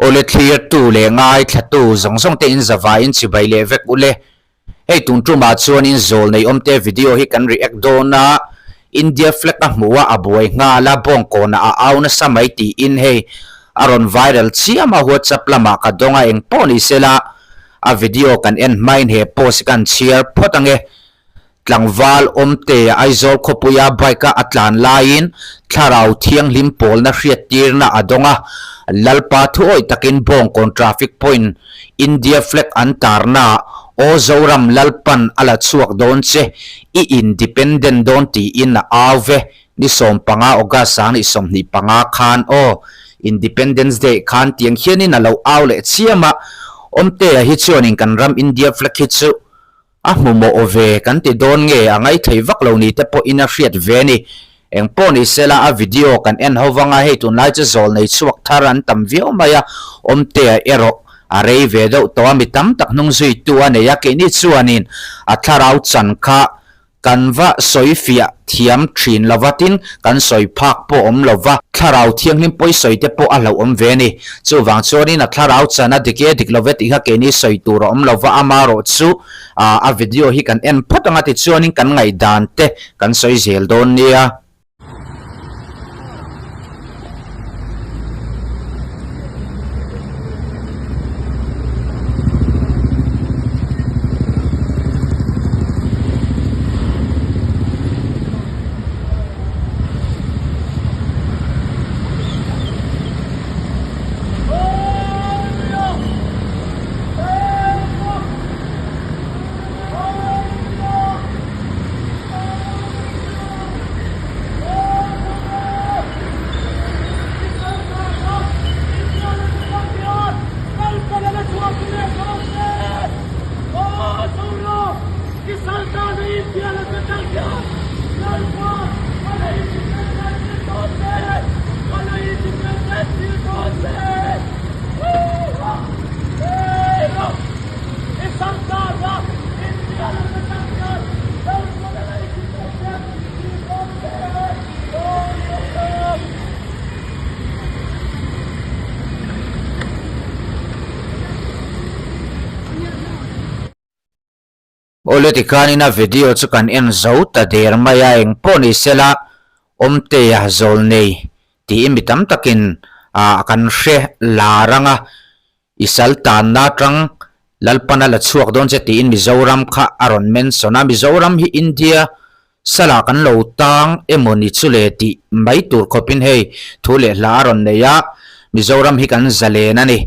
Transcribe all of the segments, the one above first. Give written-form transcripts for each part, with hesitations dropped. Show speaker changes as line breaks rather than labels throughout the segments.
Awle thlirtu leh ngaithlatu zawng zawng te in zavaiin chibai leh vek ule. Hei tun tumah chuanin zawl nei awmte video hi kan react dawn a, India flag a hmuh a a buai nghal a, bawngkawnah a au nasa mai tiin hei a rawn viral chiam a WhatsApp lamah ka dawng a eng pawh ni sela a video kan en hmain he post hi kan chhiar phawt ange. Tlangval awmte Aizawl khawpuia bike a a tlan laiin thlarau thianghlim pawlna hriattirna a dawng a, Lalpa thuawih takin Bawngkawn Traffic Point India Flag an tarnaah Aw Zoram Lalpan a la chhuak dawn che, i independent dawn tiin a au ve, ni 15 August 2025 khan aw Independence Day khan tiang hianin a lo au leh chiam a, Awmtea hi chuanin kan ram India Flag hi chu A hmu mawh ve kan ti dawn nge a ngaithei vak lo ni te pawhin a hriat ve ni. Eng pawh ni sela a video kan en ho vang a, hei tunlai chu zawl nei chhuak thar an tam viau mai a, Awmtea erawh a rei ve deuh tawh a, mi tam tak hnung zuitu a nei a, keini chuanin a thlarau chan kha Kan va sawi fiah thiam thin lo va, tin, kan sawi phak pawh awm lo va, thlarau thianghlim pawi sawi te pawh a hlauhawm ve a ni. Chuvang chuanin a thlarau chan a dik e, dik lo ve tih kha keini sawi tur a awm lo va, amarawh chu a video hi kan en phawt ang a, tichuanin kan ngaihdan te kan sawi zel dawn nia. Awle tikhanin a video chu kan en zo ta der mai a, eng pawh ni sela Awmtea Zawlnei tiin mi tam takin ah kan hre lar ang a. I sal tanna atang Lalpan a la chhuak dawn che tiin Mizoram kha a rawn mention a, Mizoram hi India salah kan lo tang emaw ni chu le tih mai tur khawpin hei thu leh hla a rawn nei a, Mizoram hi kan zalen a ni.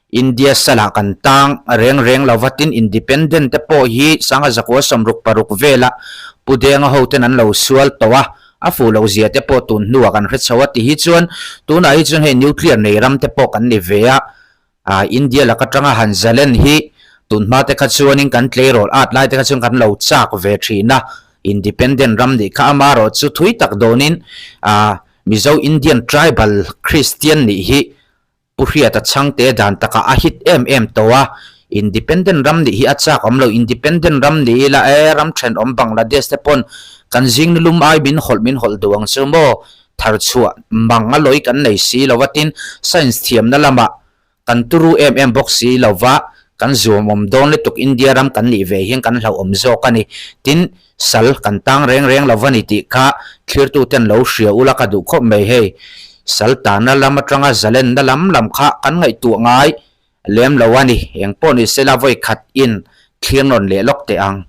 India salah kan tang reng reng lo va tin independent te pawh hi sanga zakua 66 vela Pu Denga ho ten an lo sual tawh a, A fuh loh zia te pawh tun hnuah kan hre chho a ti hi chuan tunah hi chuan hei nuclear nei ram te pawh kan ni ve a, ah India lak atanga han zalen hi tun hma te kha chuanin kan tleirawl at lai te kha chuan kan lo chak ve thin a, independent ram nih kha amarawh chu thui tak dawnin ah Mizo Indian tribal Christian nih hi Pu Hriata chhangte dan takah a hit em em tawh a, Independent ram nih hi a chak awm lo, Independent ram ni ila e, ram thenawm Bangladesh te pawn kan zing ni lum ai min hawlh min hawlh duh ang chu maw, thar chhuah mang a lawi kan nei si lo va tin science thiamna lamah kan turu em em bawk si lo va, kan zuamawm dawn lutuk India ram kan nih ve hian kan hlauhawm zawk a ni, tin Sal kan tang reng reng lo va ni tih kha thlirtu ten lo hria ula ka duh khawp mai hei. Sal tanna lam atanga zalenna lam lam kha kan ngaihtuah ngai lem lo a ni. Eng pawh ni sela vawi khat in thlir nawn leh lawk teh ang.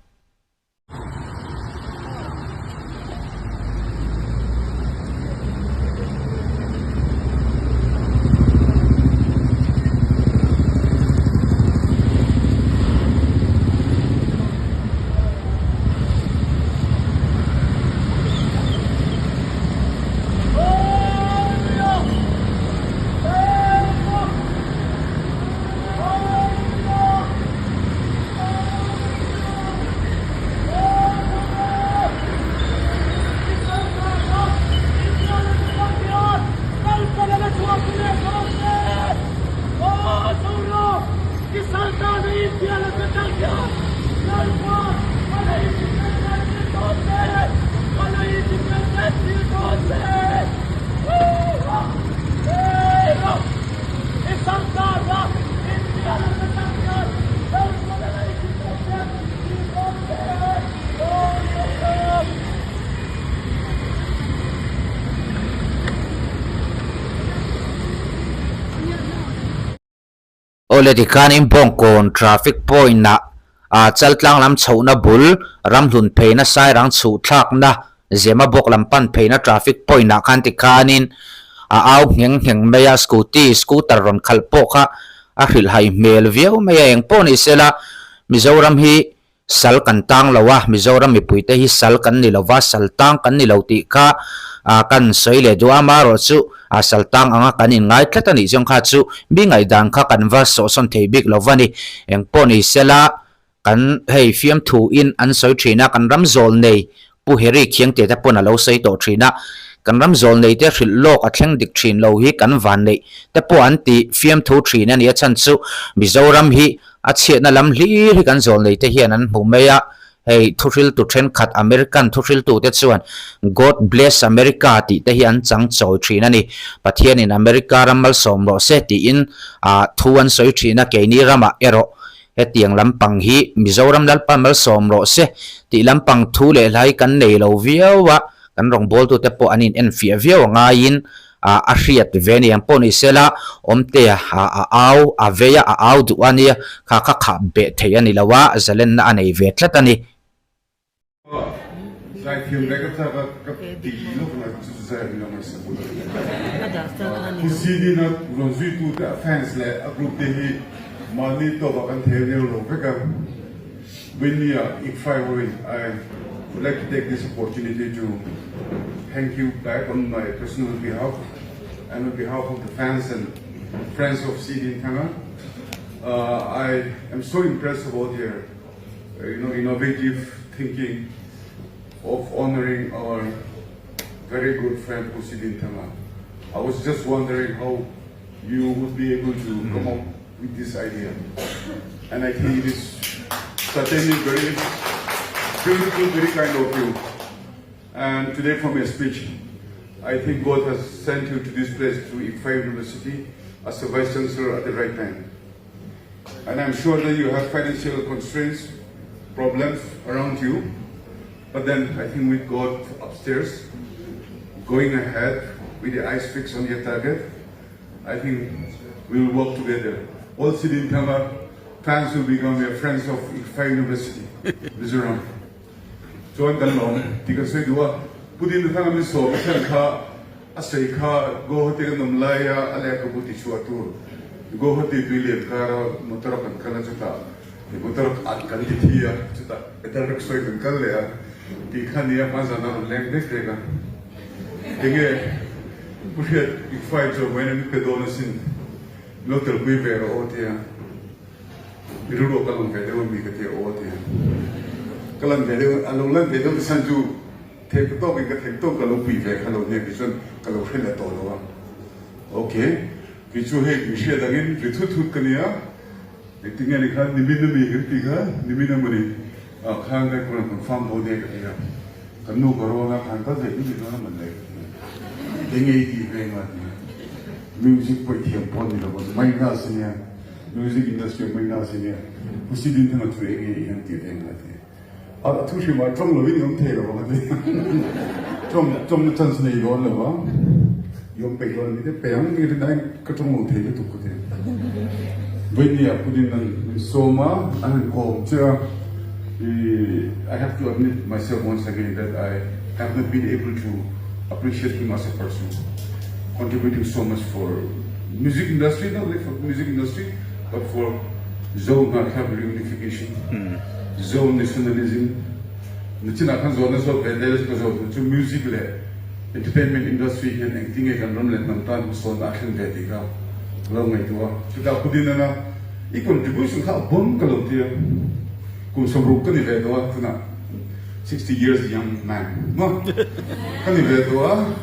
Awle tikhanin Bawngkawn traffic point ah ah Chaltlang lam chhohna bul Ramhlun pheina Sairang chhuh thlakna Zemabawk lam pan pheina traffic point ah khan tikhanin a au ngheng ngheng mai a, scooty, scooter rawn khalh pawh kha a hrilhhai hmel viau mai a, engpawh ni sela Mizoram hi Sal kan tang lo a, Mizoram mipuite hi sal kan ni lo va, sal tang kan ni lo tih kha kan sawi leh duh a, amaherawh chu sal tang anga kan inngai tlat a nih chuan kha chu mi ngaihdan kha kan va sawhsawn thei bik lo va ni. Engpawh ni sela kan hei fiamthu in an sawi thin a, kan ram zawl nei Pu Harry Khiangte te pawn a lo sawi tawh thin a, kan ram zawl nei te hrilh lawk a thleng dik thin lo hi kan van neih te pawh an ti fiamthu thin a ni a chhan chu Mizoram hi a chhiatna lam hlir hi kan zawl nei te hian an hmu mai a, hei thuhriltu thenkhat American thuhriltu te chuan God bless America tih te hi an chang chawi thin a ni. Pathianin America ram malsawm rawh se tiin thu an sawi thin a, keini ramah erawh Hetiang lampang hi Mizoram Lalpa malsawm rawh se tih lampang thu leh hlai kan nei lo viau a, kan rawngbawltute pawh an inenfiah viau a ngaiin a hriat ve ni ang pawh ni sela, Awmtea a au a vei a, a au duh a nia, kha kha khah beh theih a ni lo a, zalenna a nei ve tlat a ni.
Zaithiam leh ka chak a ka ti lawk na chu chu zai an lo ngaihsak bul a ni. Pu CD na rawn zuitu te a fans leh a group te hi mahni tawk ah kan thei neu lo vek a. Winnie ah ICFAI hoin I would like to take this opportunity to thank you back on my personal behalf and on behalf of the fans and friends of CD Thanga. I am so impressed about your you know, innovative thinking of honoring our very good friend Pu C. Dinthanga. I was just wondering how you would be able to come up with this idea. And I think it is certainly very beautiful, very kind of you. And today from your speech, I think God has sent you to this place, to ICFAI University, as a Vice Chancellor at the right time. And I'm sure that you have financial constraints, problems around you. But then I think with God upstairs, going ahead with the eyes fixed on your target, I think we will work together. All C. Dinthanga fans will become your friends of ICFAI University, Mizoram. Chuan kan lawm tih kan sawi duh a, Pu Dinthanga min sawm a thlen kha A sei kha Guwahati kan awm laia a lehkhabu ti chhuah tur Guwahati tui lian kara motor a kan kal a chutah motor an kan ti thi a chutah petrol rickshaw in kan kal leh a tih kha nia hma zan a rawn leng vek vek a enge Pu Hriat i file chu vawiin an pe dawn asin lo telpui ve rawh aw tia i rilru a ka lang ve deuh ami ka ti a aw tia ka lan ve deuh a lo lan ve deuh chhan chu Theih tawkin ka theih tawk ka lo pui ve kha lo nia kei chuan ka lo hre leh tawh lo a. Ok, kei chu hei min hriat angin ri thut thut ka nia, engtin nge ni khan nimin ami kan tih kha nimin amawni ah khan ka rawn confirm dawn e ka ti a, kan nu ka rawn a khan kal ve duh dawn a man le ka ti a, enge i tih ve nga ti a, music pawh i thiam pawh a ni lo a, minus a nia, music industry ah minus a nia, Pu Sidinthanga chu enge i han tih ve nga ti a. A thu hrim ah tawng lovin i awm thei lo ang a ti. Tawng tawngna chance nei dawn lo a, i awm peih dawn a ni te peih ang tiin rin aiin ka tawng lo thei lutuk ka ti. Vawinia Putin an min sawm a, an han kawm che a, i I have to admit myself once again that I have not been able to appreciate him as a person contributing so much for music industry not only for music industry but for Zo Hnahthlak reunification. Zo nationalism nachinah khan zawhna zawt ve zel ka zawt hun chu music leh entertainment industry hian engtin nge kan ram leh hnam tan hmasawnna a thlen ve tih kha ka lo ngaihtuah a. Chutah Pu Dinana i contribution kha a bawm ka lo ti a, kum 60 ka ni ve tawh a tunah 60 years young man maw ka ni ve tawh a.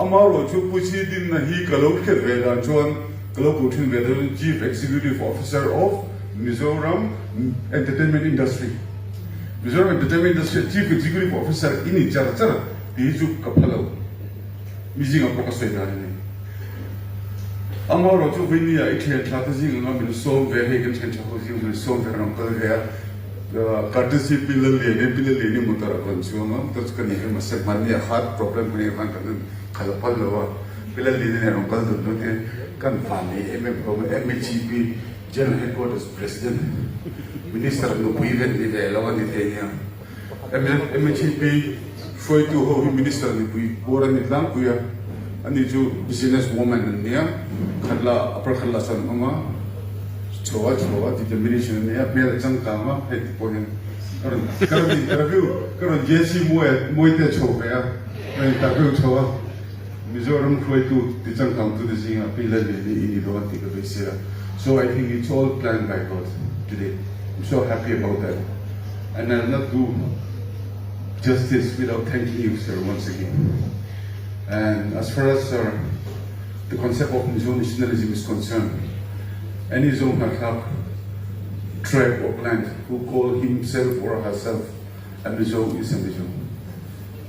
Amaherawh chu Pu Chi Dinna hi ka lo hriat ve dan chuan ka lo koh thin ve dan Chief Executive Officer of Mizoram Entertainment Industry, Mizoram Entertainment Industry a Chief Executive Officer i ni char char tih hi chu ka pha lo. Mi zingah pawh ka sawi dan a ni. Amaherawh chu Vainia i thian tha te zing anga min sawm ve hei kan thian tha ho zingah min sawm ve kan rawn kal ve a. Courtesy Pi Lalliani, Pi Lalliani motor a rawn chuang a, motor chu ka ni ve mahse hmanni a heart problem hmangin khan kan han khalh phal lo a. Pi Lalliana nen rawn kal dun dawn te kan vannei em em hlawm a, MHEP General Headquarters President Minister nupui ven ni ve lo a ni thei nia. MHEP hruaitu ho hi Minister nupui bawr an ni tlangpui a, ani chu Business woman an nia, Khatla Upper Khatla chuan an awm a, chho a chho a determination a nei a, hmel a changkang a, hei ti pawh hian ka rawn ka rawn interview ka rawn JC Mawite chho ve a, ka rawn interview chho a. Mizoram hruaitu ti changkangtute zingah Pi Lalliani i ni dawn tih ka beisei a, so I think it's all planned by God today, I'm so happy about that and I'll not do justice without thanking you sir once again and as far as sir the concept of Mizo nationalism is concerned any Zohnahthlak tribe or clan who call himself or herself a Mizo is a Mizo.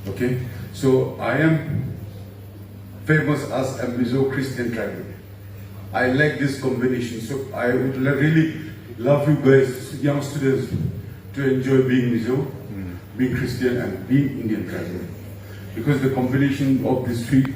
Ok so I am famous as a Mizo Christian tribal I like this combination so I would really love you guys young students to enjoy being Mizo being Christian and being Indian tribal because the combination of these three.